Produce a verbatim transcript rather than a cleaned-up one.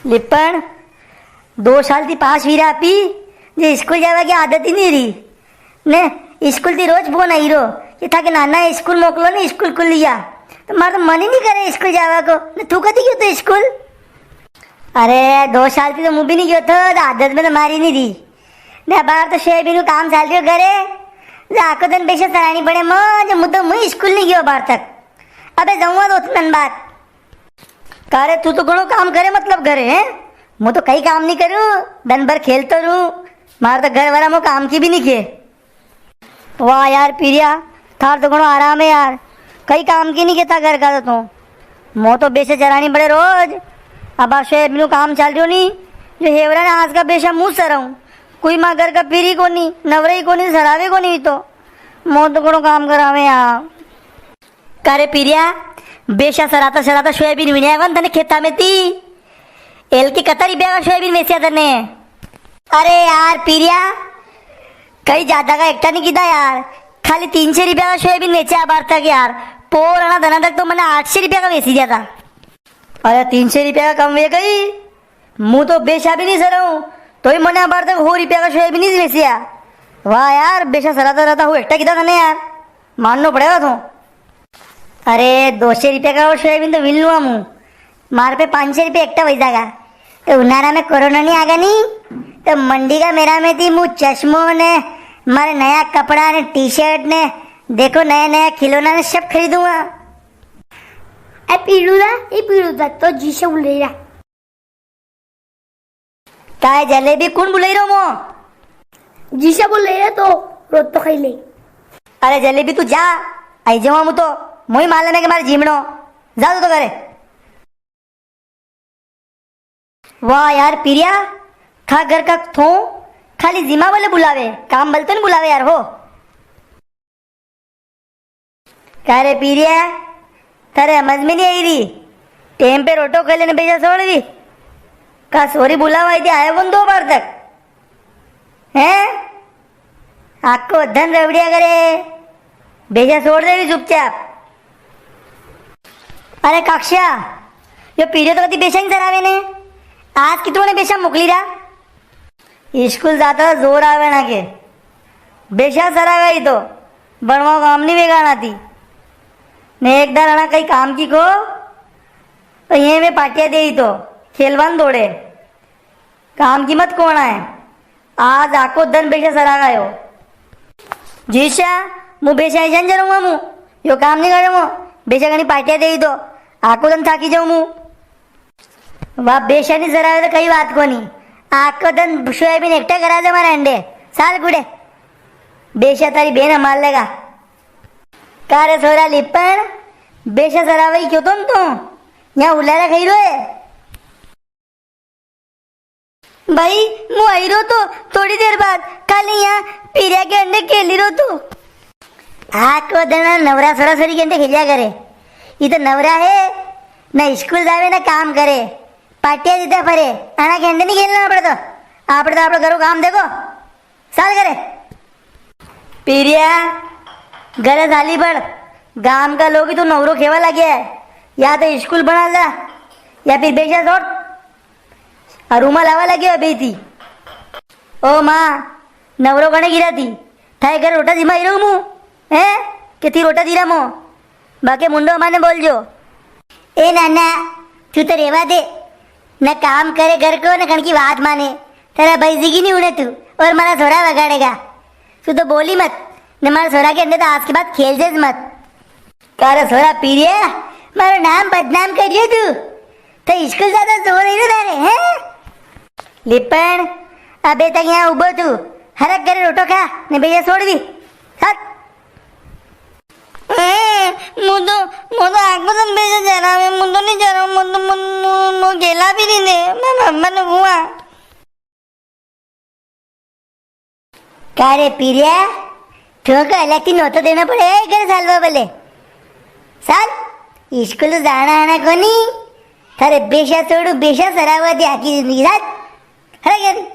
लिपण, दो साल थी पास हुई रहा पी, जे स्कूल जावा की आदत ही नी री। ने स्कूल थी रोज फोन आई रो कि थाके नाना स्कूल मोकलो ने, स्कूल खुली गया। तो मारो तो मन ही नी करे स्कूल जावा को। ने तू कदी गयो तो स्कूल? अरे, दो साल थी तो मु भी नी गयो थो, तो आदत में तो मारी नी री। ने अबार तो सोयाबीन को काम चाल रियो घरे, जो आखो दन बेशा सरानी पड़े मां, जो मु तो मु स्कूल नी गयो अबार तक। अबे जाऊंगा दो तीन दन बाद। का रे, तू तो घणो काम करे, मतलब, घरे, हैं? मु तो कई काम नी करूं, दन भर खेलतो रूं। मारे तो घर वाला मो काम की भी नी के। वाह यार पीरिया, थार तो घणो आराम है यार, कई काम की नी केता घर का तो तू। मो तो बेशा चरानी पड़े रोज। अबार सोयाबीन को काम चाल रियो नी, जो हेवरा ने आज का बेशा मु सराऊं। कोई मां घर का फ्री कोनी, नवरा ही कोनी, सरावे कोनी तो। मो तो घणो काम करावे यार। का रे पीरिया, बेशा सराता सराता सोयाबीन विण्या कोनी तने खेता में थी? एल के कता रुपया का सोयाबीन वेच्या तने? अरे यार पीरिया, कई ज्यादा का एकटा नी कीधा यार, खाली तीन सौ रुपया का सोयाबीन वेच्या अबार तक यार। पोर अणा दना तक तो मने आठ सौ रुपया का वेची दिया था। अरे तीन सौ रुपया का कम वे कई? मु तो बेशा भी नी सराऊं, तो ही मने अबार तक हो रुपया का सोयाबीन नी वेच्या। वाह यार, बेशा सराता सराता हो एकटा कीधा तने यार, माननो पड़ेगा तो। अरे, दो सौ रुपया का और सोयाबीन तो विन लूंगा मु, मार पे पाँच सौ रुपया एकटा वही जागा। तो उनारा में कोरोना नी आगा नी, तो मंडी का मेरा में थी मु चश्मो ने, मारे नया कपड़ा ने, टी शर्ट ने, देखो नया नया खिलौना ने सब खरीदूंगा। ए पीड़ू दा, ए पीड़ू दा, तो जीशा बुलई रा। काय जलेबी, कुण बुलई रो मो? जीशा बुलई रा तो रोटो खाई ले। अरे जलेबी तू जा, आई जावा मु तो, मोई मालूम है कि मारे जीमणो। जा तू तो घरे। वाह यार पीरिया, खा घर का थो, खाली जीमा वाले बुलावे, काम बलतो नी बुलावे यार हो। का रे पीरिया, थारे समझ में नी आई री? टेम पे रोटो खाई लेने बेशा सोड़ दी। का सोरी बुलावा आई थी, आयो कोनी दो बार तक? हैं? आको दन रवड़िया करे, बेशा सोड़ दे री चुपचाप। अरे काक्षा, यो पीरियो तो कदी बेशा नी सरावे ने, आज कितरो ने बेशा मोकली रा? स्कूल जाता तो जोर आवे ना के। बेशा सरावे ही तो, भणवा काम नी वेगा अणा थी। ने एक दार अणा कई काम की को, तो ये में पाटिया दे ही तो, खेलवान दौड़े। काम की मत कोण है, आज आको दन बेशा सरावे हो। जीशा, मु बेशा ही जन जरूंगा मु, यो काम नी करूंगा, बेशा घणी पाटिया दे ही तो, आको दन थाकी जाऊं मु। वा बेशा नी सरावे तो कई बात कोनी। आको दन सोयाबीन एकटा करा दे मारे अंडे। साल कुड़े। बेशा तारी बेन मार लेगा। का रे सोरा लिपण, बेशा सरावे क्यों तो तू? यहाँ उलारा खाई रो है। भाई, मु आई रो तो थोड़ी देर बाद, खाली यहाँ पीरिया के अंडे खेली रो तू। आको दन नवरा सोरा सोरी के अंडे खेलिया करे। ये तो नवरा है, ना स्कूल जावे ना काम करे, पाटिया जीता फरे। अणा के अंडे नी खेलना आपड़े तो, आपड़े तो आपड़े घरों काम देखो, साल करे। पीरिया, घरे साली पड़, गाम का लोग ही तो नवरो खेवा लगे है, या तो स्कूल बना जा, या फिर बेशा छोड़। और रूमाल आवा लगे हो बेटी। ओ माँ, नवरो कने गिरा थी, थाए घर रोटा जिमा ही रहूं मु, हैं? के थी रोटा दीरा मो? बाके मुंडो माने बोल जो। ए नाना, तू तो रेवा दे। न काम करे घर को, न कण की बात माने। तेरा भाई जी की नी उड़े तू, और मारा सोरा बगाड़ेगा। तू तो बोली मत, न मारा सोरा के अंडे तो आज के बाद खेल जेज मत। कारे सोरा पीरिया, मारो नाम बदनाम करियो तू। तो स्कूल जाता जोर ही ना रे, हैं? लिपण, अबे तक यहाँ उबो तू। हरक करे रोटो खा, ने भैया छोड़ दी। हट। ए, मु तो, मु तो आखो दन बेशा चरावे, मु तो नी चरावे, मु तो, मु, मु, मु गेला भी नी दे, मैं मम्मा ने हुआ। का रे पीरिया, ठोक अलग थी नोतो देना पड़े, ए, घर सालवा बले। साल, स्कूल जाना आना कोनी, थारे बेशा छोड़ू, बेशा सरावा दे आखी जिंदगी, साल। हरे गया नी।